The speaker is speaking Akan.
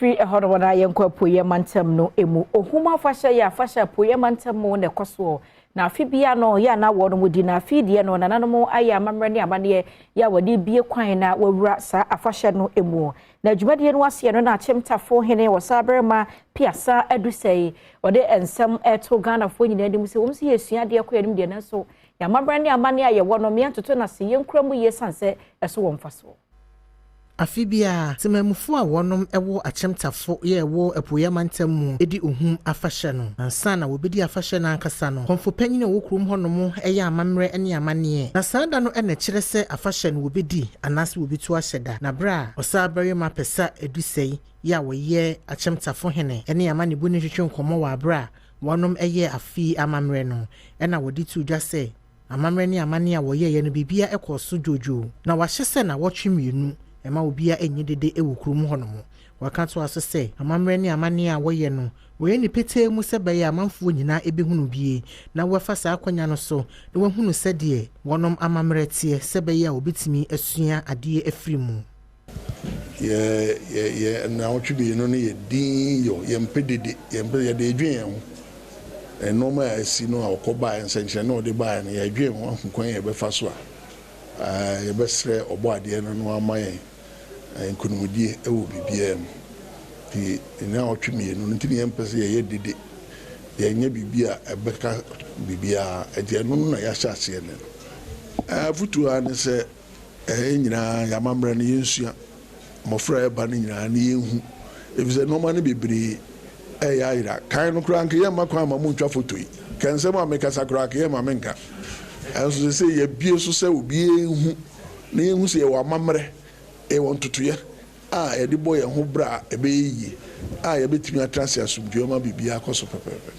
Yɛmfiri ɛhɔ nom na yɛnkɔ Apueeɛ Mantam no mu. Ohum afahyɛ yɛ afahyɛ Apueeɛ Mantam mu na ɛkɔ soɔ. Na afe bia no yɛ ana wɔn di, na afe deɛ no nananom ayɛ amammerɛ ne amanneɛ yɛ a wɔde bie kwan na wɔawura saa afahyɛ no mu. Na dwumadie no aseɛ no na Akyemtafo hene wɔ saa barima Piasa Adusɛe wɔde nsɛm ɛto Ghanafoɔ nyinaa anim sɛ wɔn nso yɛsua adeɛ kɔ anim deɛ, nanso yɛamammerɛ ne amanneɛ a yɛwɔ no mmea ntoto no ase, yɛnkura mu yie sane sɛ ɛso wɔ mfasoɔ. Afe biara, temamufoɔ a wɔnom wɔ Akyemtafo yɛ ɛwɔ Apueeɛ Mantam mu di Ohum afahyɛ no. Ansa na wɔbɛdi afahyɛ no ankasa no, kɔmfo panyin a ɔwɔ kurom hɔnom yɛ amammerɛ ne amanneɛ. Na saa da no na ɛkyerɛ sɛ afahyɛ no wɔbɛdi anaasɛ wɔbɛtu ahyɛ da. Na berɛ a ɔsaa barima Pɛsa Adusɛe yɛ a wɔyɛ Akyemtafo hene ne amanebɔ no twetwe nkɔmmɔ wɔ aberɛ a wɔnom yɛ afe amammerɛ no, ɛna wɔde too dwa sɛ amammerɛ ne amanneɛ a wɔyɛeɛ no, biribiara kɔɔ so dwoodwoo. Na wɔahyɛ sɛ nawɔtwe 2 ɛma obiara nyɛ dede wɔ kurom hɔnom. Wɔaka toa so sɛ amammerɛ ne amanneɛ a wɔyɛ no, wɔyɛ ne petee mu sɛ bɛyɛ amanfoɔ nyinaa ɛbɛhunu bie na wɔafa saa akonnwa no so na wɔahunu sɛdeɛ wɔnom amammerɛ teɛ, sɛ bɛyɛ a wɔbɛtumi asua adeɛ afiri mu. Yɛ yɛ yɛ nawɔtwe 2 no yɛ din yɔ, yɛmpɛ dede, yɛmpɛ, yɛde edwen yɛn ho. Nneɛma a ɛsi no a ɔkɔ baeɛ, nsɛnkyerɛnne a ɔde baeɛ no, yɛdwen ho ahu kwan yɛ yɛbɛfa so a yɛbɛsrɛ ɔbɔ adeɛ no ama yɛn nkonimdie wɔ biribiara mu. Nti nawɔtwe 2 no nti ne yɛmpɛ sɛ yɛyɛ dede, yɛnyɛ biribi a ɛbɛka biribiara. Nti ɛno no na yɛahyɛ aseɛ no. Afotuo a ne sɛ ɛyɛ nyinaa yɛamammerɛ no, yɛnsua mmɔfra a ɛba no nyinaa ne yɛnhu, ɛfiri sɛ nneɛma no bebree ɛyɛ ayera. Kan no koraa nka yɛmma kwan ma mo ntwa foto yi ka nsɛm a mekasa koraa ka yɛmma menka, ɛnso sɛ yɛbie so sɛ obiara nhu na yɛnhu sɛ yɛwɔ amammerɛ, yɛwɔ ntotoeɛ a yɛde bɔ yɛn ho bra a ɛbɛyɛ yie a yɛbɛtumi atena ase asomdwoeɛ ma biribiara akɔ so pɛpɛɛpɛ.